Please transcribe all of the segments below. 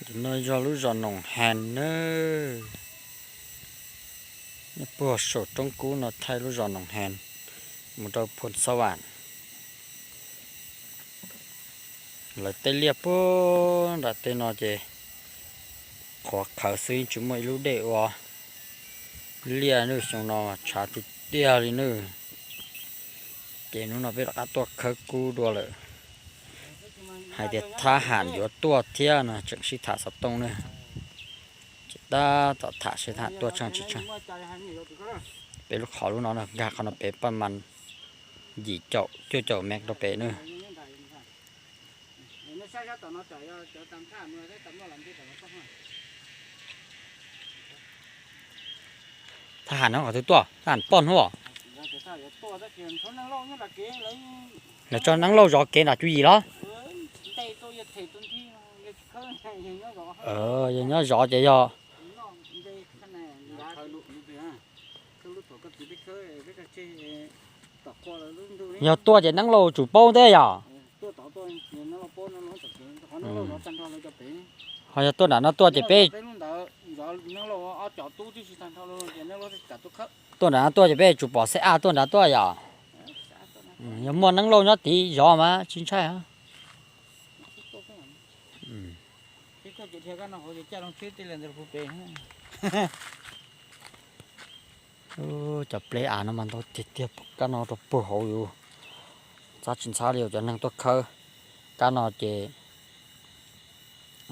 Tus no yog lub zos Noom Hees nawb. Nyob puag saum roob kub no thaij lub zos Noom Hees mus rau Phoos Xab Vam. Lawv tej liaj puag nram tej no ces qhuav qhawv xwb, yeej tsis muaj ib lub dej ua liaj nawb. Xyoo no tshav tiag tiag li nawb. Ces hnub no peb rov qab tuaj khawb kub dua lawm. Hais tias thab ham yuav tuaj thiab no, tseem sib tham xov tooj nawb. Ces tab tom tham seb thab ham tuaj tseeb tsis tseeb. Peb lub qhov lub no nkag qhov no pem paj mas yim caum cuaj caum mev rau pem nawb. Thab ham no qhov twg tuaj, thab ham poj hnub os. Lawv tso neeb lauj zov kev nram Cuj Yim los? Yog nyob zov ces yog, yog tuaj ces neeb lauj tsum paub nteb yog. Ho yog tuaj nram no tuaj ces peb, tuaj nram no tuaj ces peb tsum pom xe a tuaj nrad tuaj yom. Yog muaj neeb lauj nyob tid zov mas tsis ntshai. Cov pleb av no mas ntau tiag tiag, kab no rau puag hauv yus, ntxhab tsis ntxhab li cov neeg tuaj khawb. Kab no ces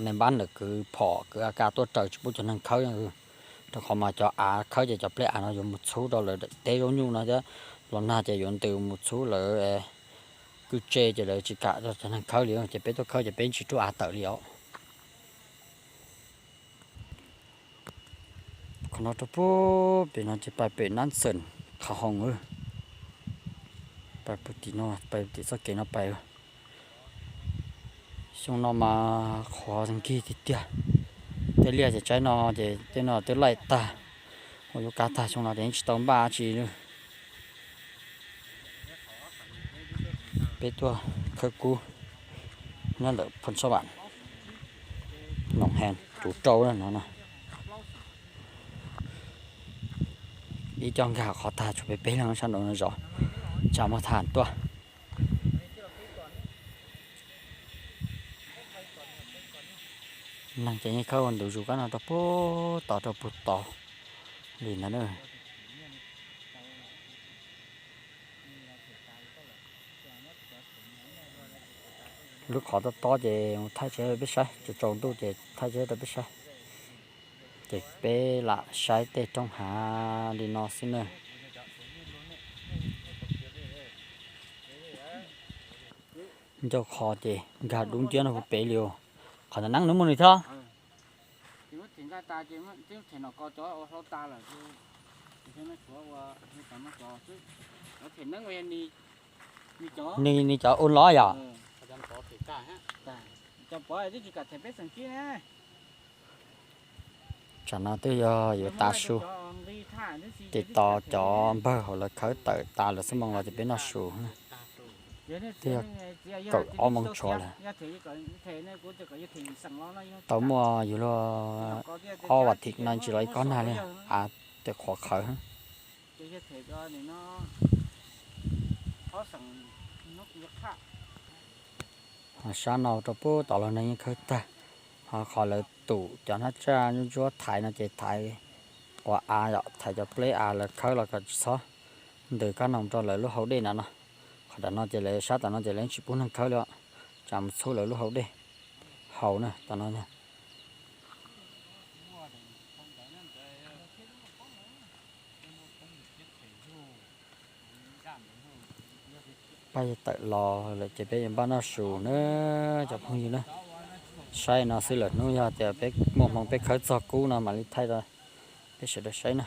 nais npab ntawm kwv phom kwv A K tuaj raws tsis pub cov neeg khawb, rau qhov mas cov av khawb ces cov pleb av no yuav mus txhub rau lawv daim teb zaub nyuj no thiab los nag ces yuav ntws mus txhub lawv kwj tse ces lawv tsis kam cov neeg khawb li, ces peb tuaj khawb ces peb tsis rub av tawm li os. Qhov no rau puag pem no ces pais pem Nab Xeem Qhov Hoos, pais puag tim no, pais tim txoj kev no pais. Xyoo no mas qhuav nkig tiag tiag. Tej liaj ces tsaib no ces tej no twb laij tag, ua yuav kav tag, xyoo no ces yeej tsis tau npaj tsi li. Peb tuaj khawb kub nyob ntawm Phoos Xab Vam, Noom Hees, Tuv Rau no no. Ib co nkag qhov tag tshuav peb peb leeg sab nraud no zov, tsam muaj thab ham tuaj. Neeg ces yeej khawb ua ntu zus kab no rau puag tod rau puag tod li ntawd na. Lub qhov tob tob ces mus thaij tsheb rau peb saib, tsaus tsaus ntuj ces thaij tsheb rau peb saib. Ces peb lam saib tej roob hav li no xwb na. Ncauj qho ces nkag dub nciab no puag pem li. Qhov ntawd neeb nws muaj nws thiab. Nws, nws cov ua los yom? Tsam no twb yog yuav tav su, ces tos cov npawg hauv lawv khawb tawm tas lawm xwb mas los ces peb noj su. Twb yog kaum ob moos tshuav lawm. Tau muaj yus luag ob vas thiv no tsis los ib kob nag li, av tej qhuav qhawv. Ho sab no rau puag tod los neeg yeej khawb tag. Ho qhov lawv tum cov hnab tsaj ntsuab ntsuab thaiv no ces thaiv quav av yom, thaiv cov pleb av lawv khawb los kom tsis txhob ntws kab noog rau lawv lub hau dej na no. Qhov tom no ces lawv sab tom no ces lawv yeej tsis pub neeg khawb li, tsam mus txhub lawv lub hau dej haus na tom no. Pab yuav tawm los lawm ces peb yuav npaj noj su na cov phooj ywg na. Saib no xwb lawm, hnub yog tias peb muaj hmoo peb khawb txog kub no mam li thaij rau peb sawv daws saib na.